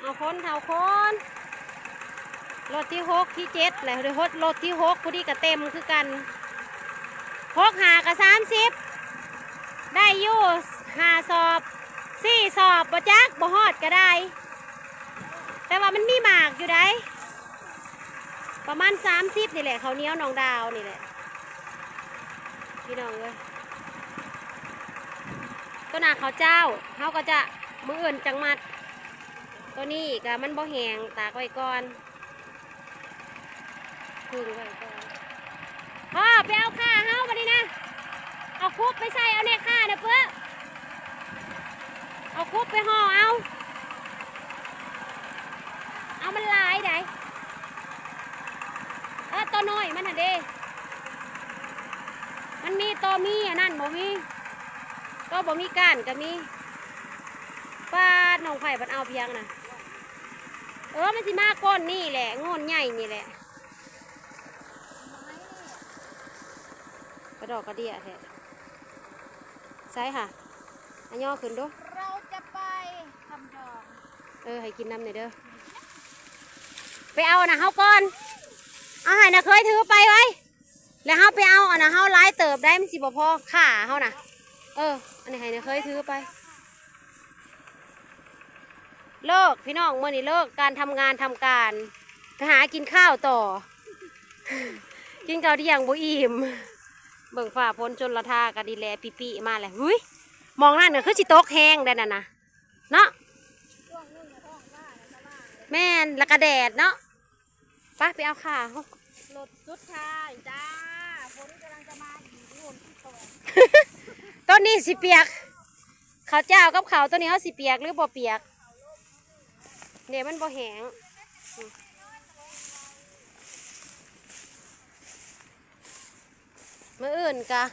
ເອົາຄົນເທົ່າຄົນ ລົດທີຫົກ ທີເຈັດ ແລ້ວ ລົດທີຫົກ ຜູ້ນີ້ກໍເຕັມຄືກັນ ຫົກຫ້າກໍສາມສິບ ໄດ້ຢູ່ຫ້າສອບ ສີ່ສອບ ບໍ່ຈັກ ບໍ່ຮອດກໍໄດ້ ແຕ່ວ່າມັນມີໝາກຢູ່ໃດ໋ ປະມານສາມສິບນີ້ແຫຼະ ເຂົ້າໜຽວນ້ອງດາວນີ້ແຫຼະ ພີ່ນ້ອງເອີຍ ໂຕໜ້າເຂົ້າເຈົ້າ ເຮົາກໍຈະ ມື້ອື່ນຈັ່ງມັດ ໂຕນີ້ກໍມັນບໍ່ແຫ້ງ ຕາກໄວ້ກ່ອນ ເພິ່ງໄວ້ກ່ອນ ພໍ່ ໄປເອົາຂ່າເຮົາບັດນີ້ນະ ເອົາຄຸບໄປໃສ່ ເອົາແນ່ຂ່ານະເປີ້ ເອົາຄຸບໄປຫໍ່ເອົາ ເອົາ ມັນຫຼາຍໃດ໋ ເອີ ໂຕນ້ອຍມັນຫັ້ນເດ້ ມັນມີໂຕມີອັນນັ້ນບໍ່ມີ ໂຕບໍ່ມີກ້ານກໍມີ ປາດ ນ້ອງໄຜ່ເພິ່ນເອົາພຽງນະ ເອີ ມັນຊິມາກົ້ນນີ້ແຫຼະ ໂງ່ນໃຫຍ່ນີ້ແຫຼະ ກະດອກກະເດຍແທ້ ໃສຫະ ອາຍໍຂຶ້ນດູ ເຮົາຈະໄປທຳດອງ ເອີ ໃຫ້ກິນນຳແດ່ເດີ ໄປເອົາອັນນະເຮົາກ່ອນ ເອົາໃຫ້ນະເຄີຍຖືໄປໄວ້ ແລ້ວເຮົາໄປເອົາອັນນະເຮົາຫຼາຍເຕີບໄດ໋ ມັນຊິບໍ່ພໍຄ່າເຮົານະ ເອີ ອັນນີ້ໃຫ້ນະເຄີຍຖືໄປ ເລີກ ພີ່ນ້ອງ ມື້ນີ້ເລີກການທຳງານທຳການ ໄປຫາກິນຂ້າວຕໍ່ ກິນເຂົ້າທ່ຽງບໍ່ອີ່ມ ເບິ່ງຟ້າຝົນຊົນລະທາກັນນີ້ແຫຼະ ປິໆມາແຫຼະ ຫຸຍ ໝ່ອງນັ້ນກໍຄືຊິຕົກແຮງໄດ໋ນັ້ນນະ ເນາະ ແມ່ນ ແລ້ວກໍແດດເນາະ ໄປ ໄປເອົາຂ່າເຮົາ ລົດສຸດທ້າຍຈ້າ ຝົນກຳລັງຈະມາອີກ ໂດນທີ່ສອງ ໂຕນີ້ຊິປຽກ ເຂົ້າເຈົ້າກັບເຂົ້າໂຕນີ້ເຮົາຊິປຽກຫຼືບໍ່ປຽກ ເດ ມັນບໍ່ແຫ້ງ ອືມ ມື້ອື່ນກະ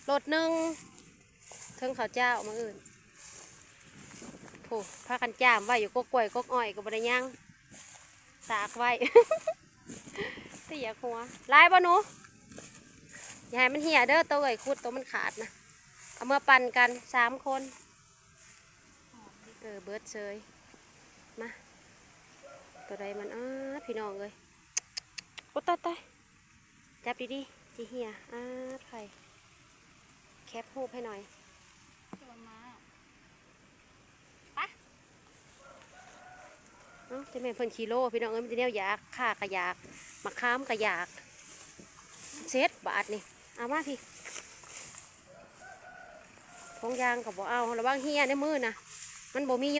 ລົດໜຶ່ງ ເທິງເຂົ້າເຈົ້າມື້ອື່ນ ໂອ້ ພາກັນຈ້າມໄວ້ຢູ່ ກົກກ້ວຍກົກອ້ອຍກໍບໍ່ໄດ້ຍັງ ຕາກໄວ້ ຕະຢາກຫົວ ຫຼາຍບໍ່ໜູ? ຢ່າໃຫ້ມັນເຫ່ຍເດີ ໂຕເອື້ອຍຂຸດ ໂຕມັນຂາດນະ ເອົາເມືອປັ່ນກັນສາມຄົນ ເອີ ເບິດເຊີຍ ມາ ໂຕໃດມັນ ອ້າ ພີ່ນ້ອງເອີຍ ໂອ້ ຕາຍໆ ຈັບດີໆ ຊິເຫ່ຍ ອາດ ໃຜ ແຄບຮູບໃຫ້ໜ່ອຍ ເອົ້າ ຈັ່ງແມ່ນເພິ່ນຂີ້ໂລ ພີ່ນ້ອງເອີຍ ມີແຕ່ແນວຢາກ ຂ່າກະຢາກ ໝາກຂາມກະຢາກ ເສັດບາດນີ້ ເອົາມາພີ້ ຖົງຢາງກໍບໍ່ເອົາ ລະວັງເຫ່ຍໃນມືນະ ມັນບໍ່ມີ